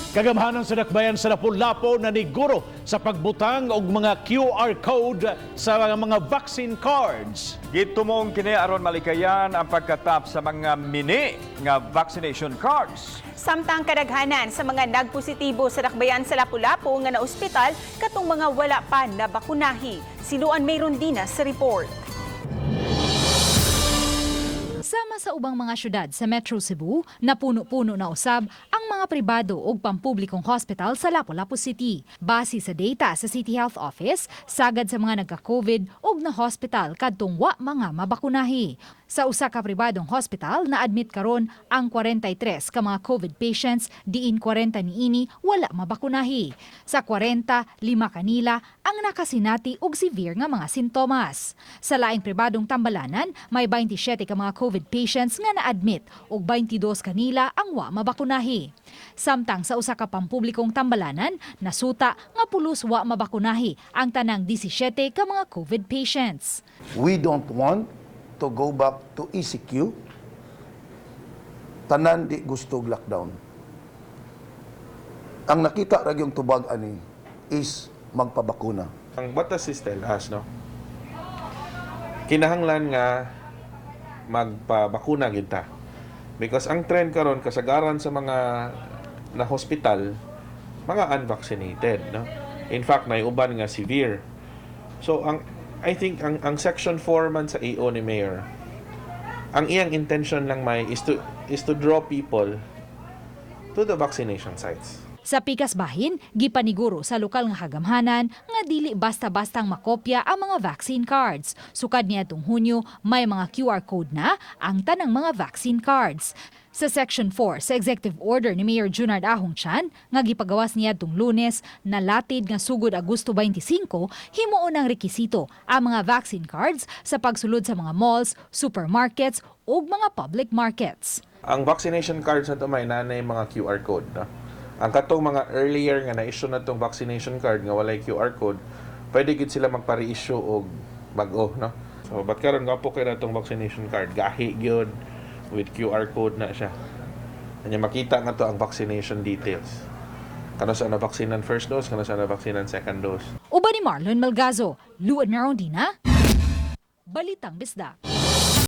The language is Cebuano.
Kagamhanan sa dakbayan sa Lapu-Lapu naniguro sa pagbutang og mga QR code sa mga vaccine cards. Gitumong kini aron malikayan ang pagkatap sa mga mini nga vaccination cards. Samtang kadaghanan sa mga nagpositibo sa dakbayan sa Lapu-Lapu nga naospital katong mga wala pa nabakunahi. Si Luan May Rondina sa report. Sama sa ubang mga syudad sa Metro Cebu, napuno-puno na usab ang mga pribado ug pampublikong hospital sa Lapu-Lapu City. Base sa data sa City Health Office, sagad sa mga nagka-COVID ug na hospital kadtong wa mga mabakunahi. Sa usa ka pribadong hospital, na-admit karon ang 43 ka mga COVID patients, diin 40 niini wala mabakunahi. Sa 40, lima kanila ang nakasinati og severe nga mga sintomas. Sa laing pribadong tambalanan, may 27 ka mga COVID patients nga na-admit ug 22 kanila ang wa mabakunahi. Samtang sa usa ka pampublikong tambalanan, nasuta nga pulos wa mabakunahi ang tanang 17 ka mga COVID patients. We don't want to go back to ECQ. Tanan di gusto og lockdown. Ang nakita ra gyung tubag ani is magpabakuna. Ang what does this tell us, no? Kinahanglan nga magpabakuna gyud ta. Because ang trend karon, kasagaran sa mga na hospital, mga unvaccinated, no? In fact, may uban nga severe. So ang I think ang Section 4 man sa EO ni Mayor, ang iyang intention lang may is to draw people to the vaccination sites. Sa pikas bahin, gipaniguro sa lokal nga kagamhanan nga dili basta-bastang makopya ang mga vaccine cards. Sukad niadtong Hunyo, may mga QR code na ang tanang mga vaccine cards. Sa Section 4 sa Executive Order ni Mayor Junard Ahong Chan nga gipagawas niadtong Lunes, nalatid nga sugod Agosto 25, himuon ang rekisito ang mga vaccine cards sa pagsulod sa mga malls, supermarkets ug mga public markets. Ang vaccination cards na may nanay mga QR code, no? Ang katong mga earlier nga na-issue na tong vaccination card nga walay QR code, pwede gid sila magpa-reissue og bag-o, no? So, but karon gwapo kay na tong vaccination card, gahi gyud with QR code na siya. Anya makita nga to ang vaccination details. Kanus-a na vaccine first dose, kanus-a na vaccine second dose. Uban ni Marlon Malgazo, Luan Merondina, Balitang Bisdak.